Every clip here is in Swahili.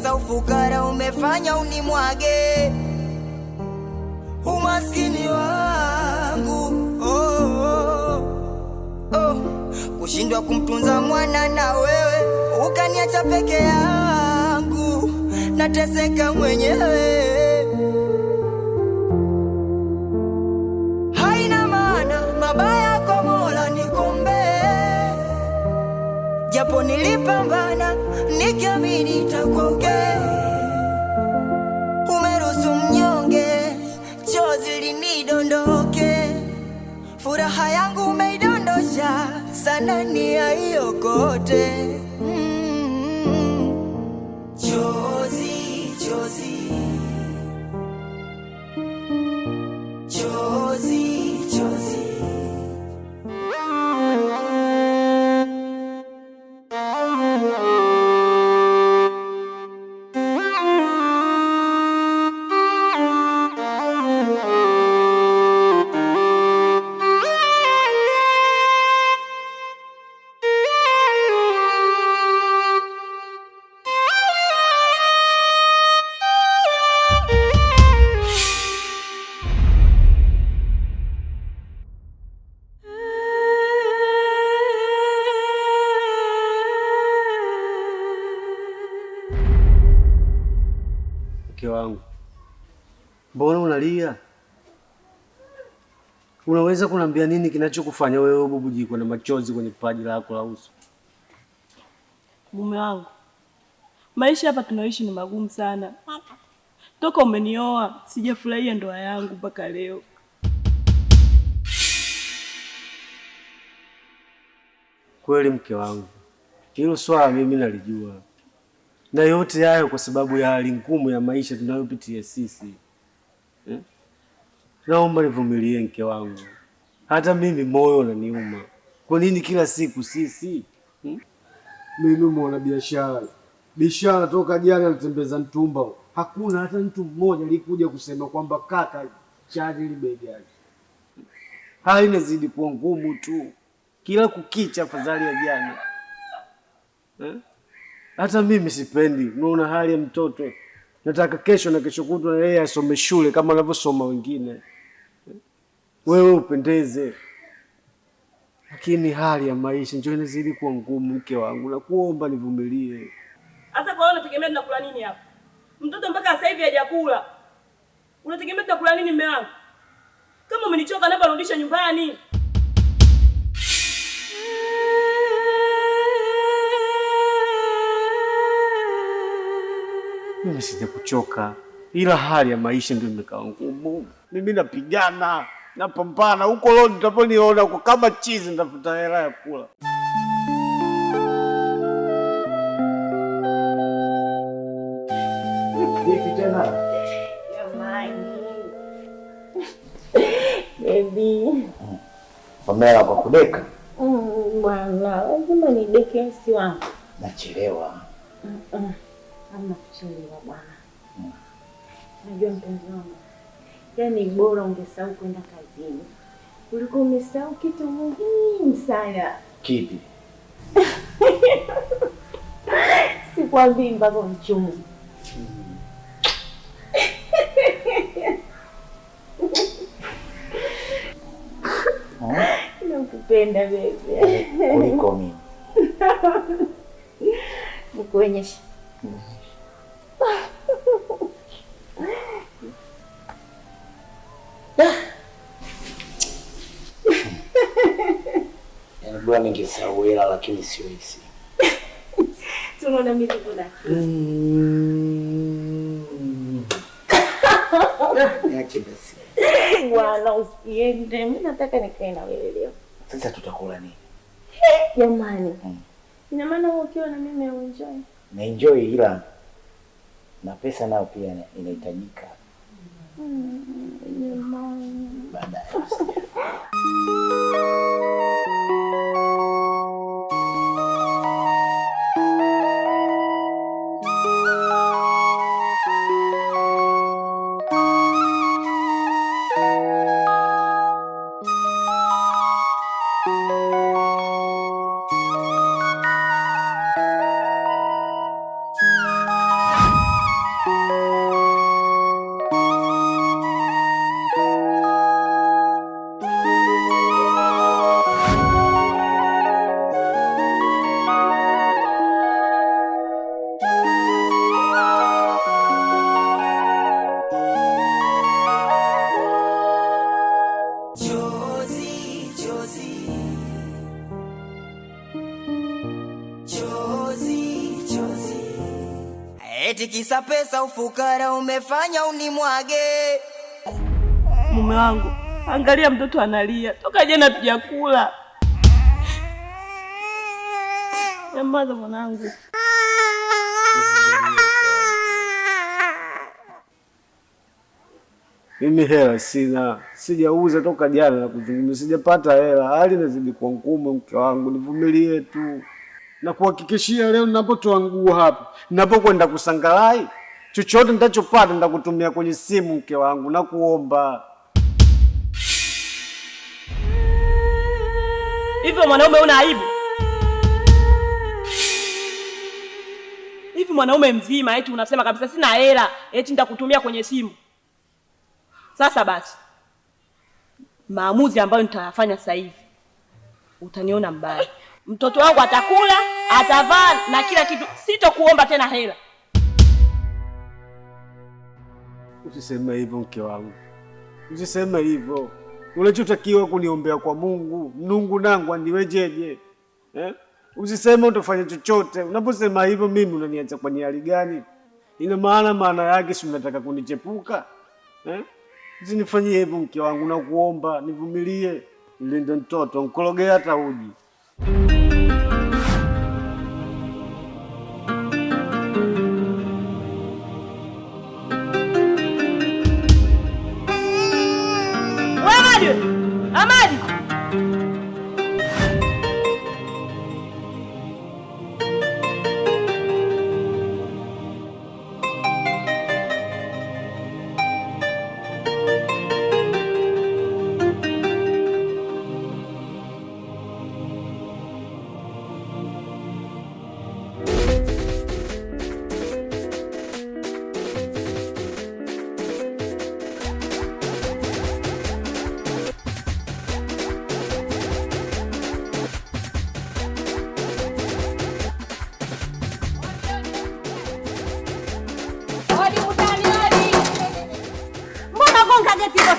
Sasa ufukara umefanya unimwage umaskini wangu, oh, oh, oh. Kushindwa kumtunza mwana na wewe ukaniacha peke yangu, nateseka mwenyewe. Haina maana mabaya kwa Mola nikombe, japo nilipambana nikiamini itakuwa okay. Umeruhusu mnyonge, chozi linidondoke, furaha yangu umeidondosha sana, ni aiokote. Chozi, chozi, chozi, chozi. Mke wangu, mbona unalia? Unaweza kuniambia nini kinachokufanya wewe ububujikwe na machozi kwenye paji lako la uso? Mume wangu, maisha hapa tunaoishi ni magumu sana. Toka umenioa sijafurahia ndoa yangu mpaka leo. Kweli mke wangu, hilo swala mimi nalijua, na yote hayo kwa sababu ya hali ngumu ya maisha tunayopitia sisi eh? Naomba nivumilie mke wangu, hata mimi moyo unaniuma. Kwa nini kila siku sisi Mimi mwana biashara biashara toka jana natembeza mtumba, hakuna hata mtu mmoja alikuja kusema kwamba kaka, chaji ile bei yake. Hali inazidi kuwa ngumu tu kila kukicha, afadhali ya jana eh? Hata mimi sipendi, unaona hali ya mtoto. Nataka kesho na kesho kutwa na yeye asome shule kama wanavyosoma wengine, wewe upendeze, lakini hali ya maisha ndio inazidi kuwa ngumu. Mke wangu, nakuomba nivumilie. Sasa kwa wewe unategemea tunakula nini hapa? Mtoto mpaka sasa hivi hajakula. Unategemea tunakula nini mume wangu? Kama umenichoka naomba rudisha nyumbani. Mimi sijakuchoka, ila hali ya maisha ndio imekaa ngumu. Mimi napigana, napambana huko leo, nitaponiona huko kama chizi, nitafuta hela ya kula. Vipi tena? Jamani. Baby. Pamela, kwa kudeka Bwana, lazima nideke si wangu. nachelewa. Hamna kuchelewa bwana. Najua mpenzi wangu, yaani bora ungesahau kwenda kazini kuliko umesahau kitu muhimu sana. Kipi? Sikwambii mpaka mchungu. Nakupenda bebe. Kuliko mimi. Nikuonyeshe. Yaani bora ningesahau hela lakini sio hisi. Tunaona mimi kuna. Niache basi. Bwana usiende. Mimi nataka nikae na wewe leo. Sasa tutakula nini? Jamani. Ina maana wewe ukiwa na mimi uenjoy. Na enjoy ila na pesa nayo pia inahitajika. Jamani. Baadaye. Eti kisa pesa ufukara umefanya unimwage. Mume wangu, angalia mtoto analia. Toka jana tujakula. Nyamaza mwanangu. Mimi hela sina, sijauza toka jana na kuzungumza, sijapata hela. Hali inazidi kuwa ngumu, mke wangu, nivumilie tu. Na kuhakikishia leo ninapotoa nguo hapa, ninapokwenda kusangalai, chochote nitachopata nitakutumia kwenye simu, mke wangu, na kuomba. Hivyo mwanaume una aibu? Hivi mwanaume mzima eti unasema kabisa sina hela, eti nitakutumia kwenye simu. Sasa basi, maamuzi ambayo nitayafanya sasa hivi utaniona mbaya. Mtoto wangu atakula, atavaa na kila kitu, sitokuomba tena hela. Usiseme hivyo mke wangu. Usiseme hivyo. Unachotakiwa kuniombea kwa Mungu, Mungu nangu aniwejeje? Eh? Usiseme utafanya chochote. Unaposema hivyo mimi unaniacha kwenye hali gani? Ina maana yake si unataka kunichepuka? Eh? Usinifanyie hivyo mke wangu, nakuomba nivumilie. Nilinde mtoto, mkorogea hata uji. Wewe Amadi!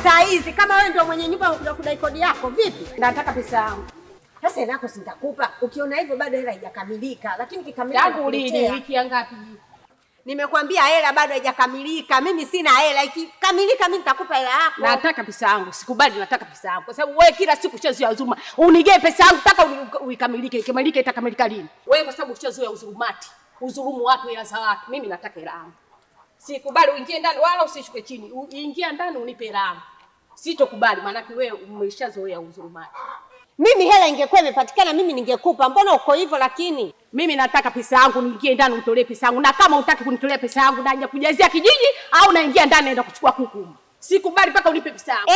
Saa hizi kama wewe ndio mwenye nyumba unakuja kudai kodi yako vipi? Nataka pesa yangu. Sasa hela yako sitakupa. Ukiona hivyo bado hela haijakamilika, lakini kikamilika. Yangu lini? Wiki ngapi? Nimekwambia hela bado haijakamilika. Mimi sina hela. Ikikamilika mimi nitakupa hela yako. Nataka pesa yangu. Sikubali, nataka pesa yangu. Kwa sababu wewe kila siku ushazoea dhuluma. Unigee pesa yangu mpaka uikamilike. Ikamilike itakamilika lini? Wewe kwa sababu ushazoea udhulumati. Udhulumu watu, hela za watu. Mimi nataka hela yangu. Sikubali uingie ndani wala usishuke chini. Uingie ndani unipe hela yangu. Sitokubali maana wewe umeshazoea udhulumati. Mimi hela ingekuwa imepatikana mimi ningekupa. Mbona uko hivyo lakini? Mimi nataka pesa yangu, niingie ndani unitolee pesa yangu. Na kama hutaki kunitolea pesa yangu naja kujazia kijiji au naingia ndani naenda kuchukua kuku. Sikubali mpaka unipe pesa yangu.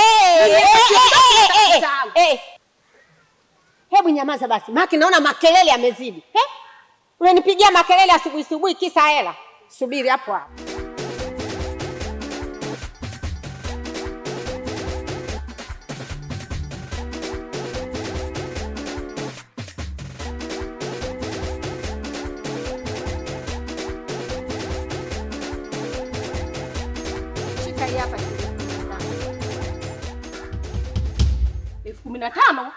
Hebu nyamaza basi. Maki naona makelele yamezidi. Unanipigia makelele asubuhi asubuhi kisa hela. Subiri hapo hapo. Elfu kumi na tano?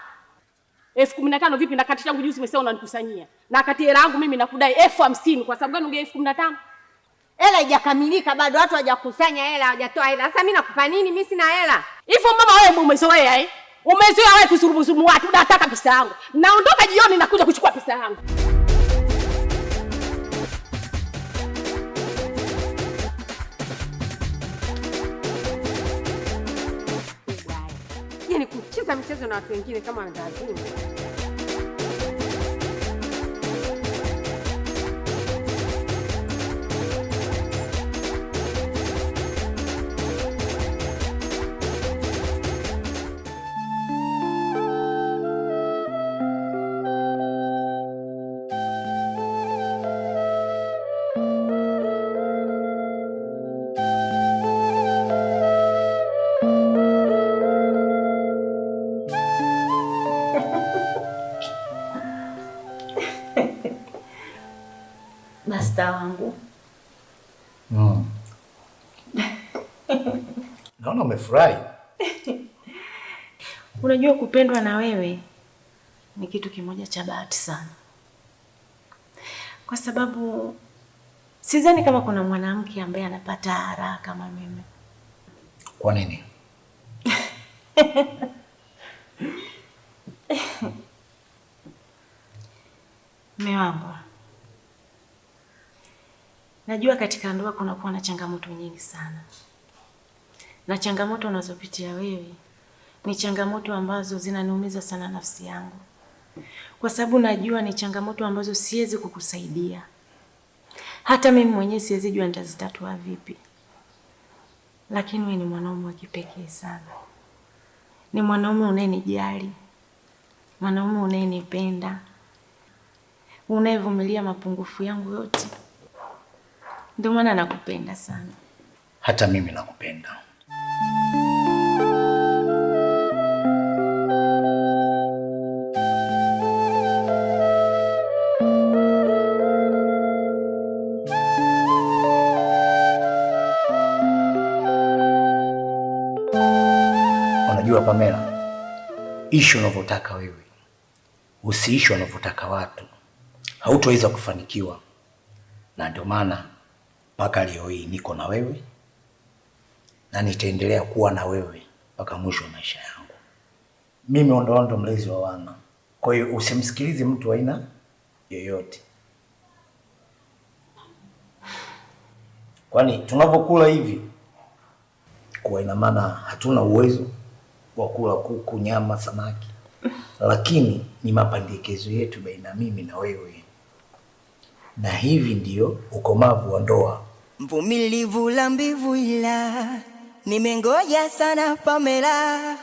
15,000 vipi? Na kati changu juzi umesema unanikusanyia. Na kati hela yangu mimi nakudai 50,000. Kwa sababu gani unge 15,000? Hela haijakamilika bado, watu hawajakusanya hela, hawajatoa hela. Sasa mimi nakupa nini? Mimi sina hela. Hivyo mama wewe umezoea eh? Umezoea wewe kusurumu watu. Nataka pesa yangu. Naondoka jioni nakuja kuchukua pesa yangu. Ni kucheza mchezo na watu wengine kama wendawazimu. Masta wangu. Naona umefurahi. Unajua kupendwa na wewe ni kitu kimoja cha bahati sana. Kwa sababu Sidhani kama kuna mwanamke ambaye anapata raha kama mimi. Kwa nini? Mume wangu, najua katika ndoa kunakuwa na changamoto nyingi sana, na changamoto unazopitia wewe ni changamoto ambazo zinaniumiza sana nafsi yangu, kwa sababu najua ni changamoto ambazo siwezi kukusaidia. Hata mimi mwenyewe siwezi jua nitazitatua vipi. Lakini wewe ni mwanaume wa kipekee sana. Ni mwanaume unayenijali, mwanaume unayenipenda, unayevumilia mapungufu yangu yote. Ndio maana nakupenda sana. Hata mimi nakupenda. Unajua Pamela, ishi unavyotaka wewe, usiishi wanavyotaka watu, hautoweza kufanikiwa. Na ndio maana mpaka leo hii niko na wewe na nitaendelea kuwa na wewe mpaka mwisho wa maisha yangu. Mimi ndo mlezi wa wana, kwa hiyo usimsikilize mtu aina yoyote, kwani tunapokula hivi kwa ina maana hatuna uwezo wa kula kuku, nyama, samaki, lakini ni mapendekezo yetu baina mimi na wewe, na hivi ndio ukomavu wa ndoa. Mvumilivu la mbivu, ila nimengoja sana Pamela.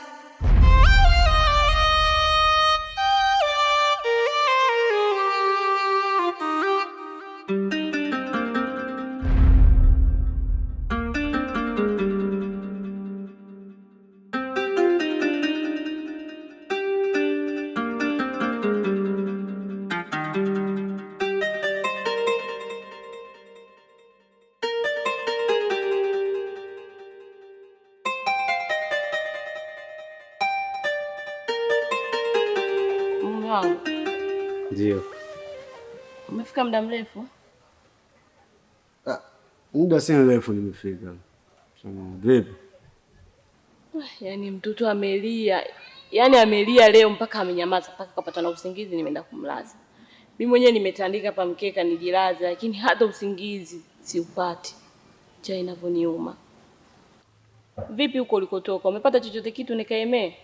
Ndio. Umefika muda mrefu? Muda si mrefu nimefika. Vipi? Yaani mtoto amelia. Yaani amelia leo mpaka amenyamaza, mpaka kapata na usingizi, nimeenda kumlaza. Mimi mwenyewe nimetandika hapa mkeka nijilaze, lakini hata usingizi siupati. Njaa inavyoniuma. Vipi huko ulikotoka? Umepata chochote kitu nikaemee?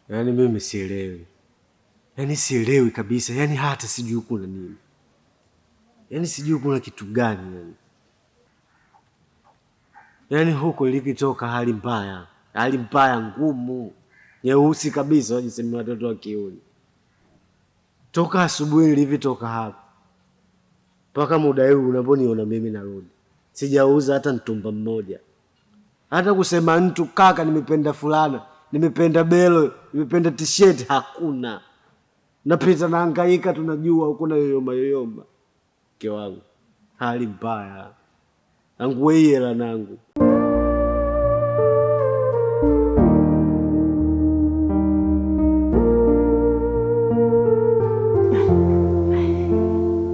Yaani mimi sielewi. Yaani sielewi kabisa. Yaani hata sijui kuna nini. Yaani sijui kuna kitu gani yani. Yaani huko likitoka hali mbaya. Hali mbaya ngumu. Nyeusi kabisa wajisema watoto wa kiuni. Toka asubuhi nilivyotoka hapa mpaka muda huu unaponiona mimi narudi, sijauza hata mtumba mmoja. Hata kusema mtu kaka nimependa fulana, nimependa belo, nimependa t-shirt, hakuna. Napita nahangaika, tunajua huko na yoyoma yoyoma. Mke wangu hali mbaya. Angu hela nangu.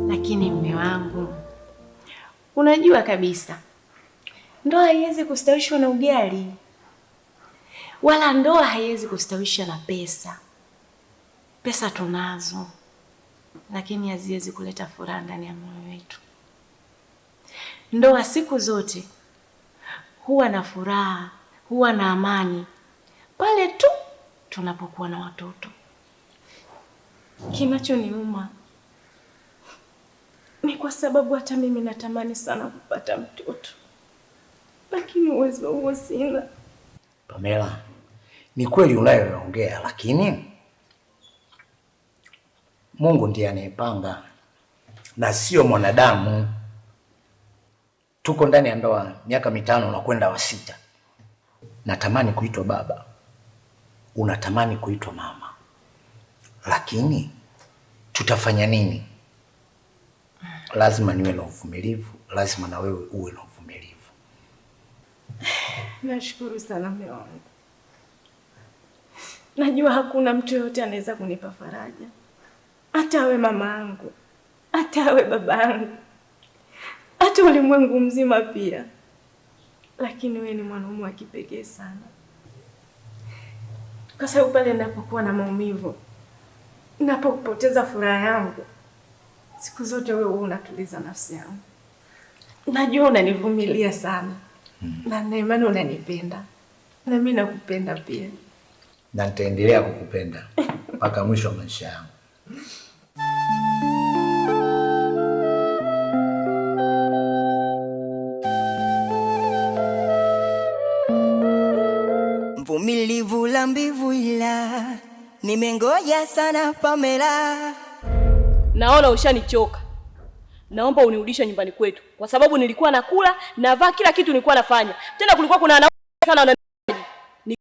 Lakini mume wangu, unajua kabisa ndoa haiwezi kustawishwa na ugali, wala ndoa haiwezi kustawishwa na pesa. Pesa tunazo, lakini haziwezi kuleta furaha ndani ya moyo wetu. Ndoa siku zote huwa na furaha, huwa na amani pale tu tunapokuwa na watoto. Kinachoniuma ni kwa sababu hata mimi natamani sana kupata mtoto, lakini uwezo huo sina. Pamela, ni kweli unayoongea, lakini Mungu ndiye anayepanga na sio mwanadamu. Tuko ndani ya ndoa miaka 5 na kwenda wa 6. Natamani kuitwa baba, unatamani kuitwa mama, lakini tutafanya nini? Lazima niwe na uvumilivu, lazima na wewe uwe na uvumilivu. Nashukuru sana mume wangu. Najua hakuna mtu yote anaweza kunipa faraja, hata awe mama yangu, hata Hata awe baba yangu, hata ulimwengu mzima pia, lakini wewe ni mwanaume wa kipekee sana, kwa sababu pale ninapokuwa na maumivu, ninapopoteza furaha yangu, siku zote wewe huwa unatuliza nafsi yangu. Najua unanivumilia sana na nina imani unanipenda na mimi nakupenda pia. Na nitaendelea kukupenda mpaka mwisho wa maisha yangu. Mvumilivu la mbivu ila nimengoja sana Pamela. Naona ushanichoka. Naomba unirudishe nyumbani kwetu, kwa sababu nilikuwa nakula, navaa, kila kitu nilikuwa nafanya. Tena kulikuwa kuna wanaume sana wana ni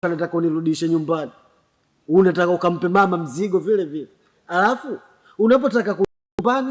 Nataka unirudishe nyumbani, unataka ukampe mama mzigo vile vile, alafu unapotaka nyumbani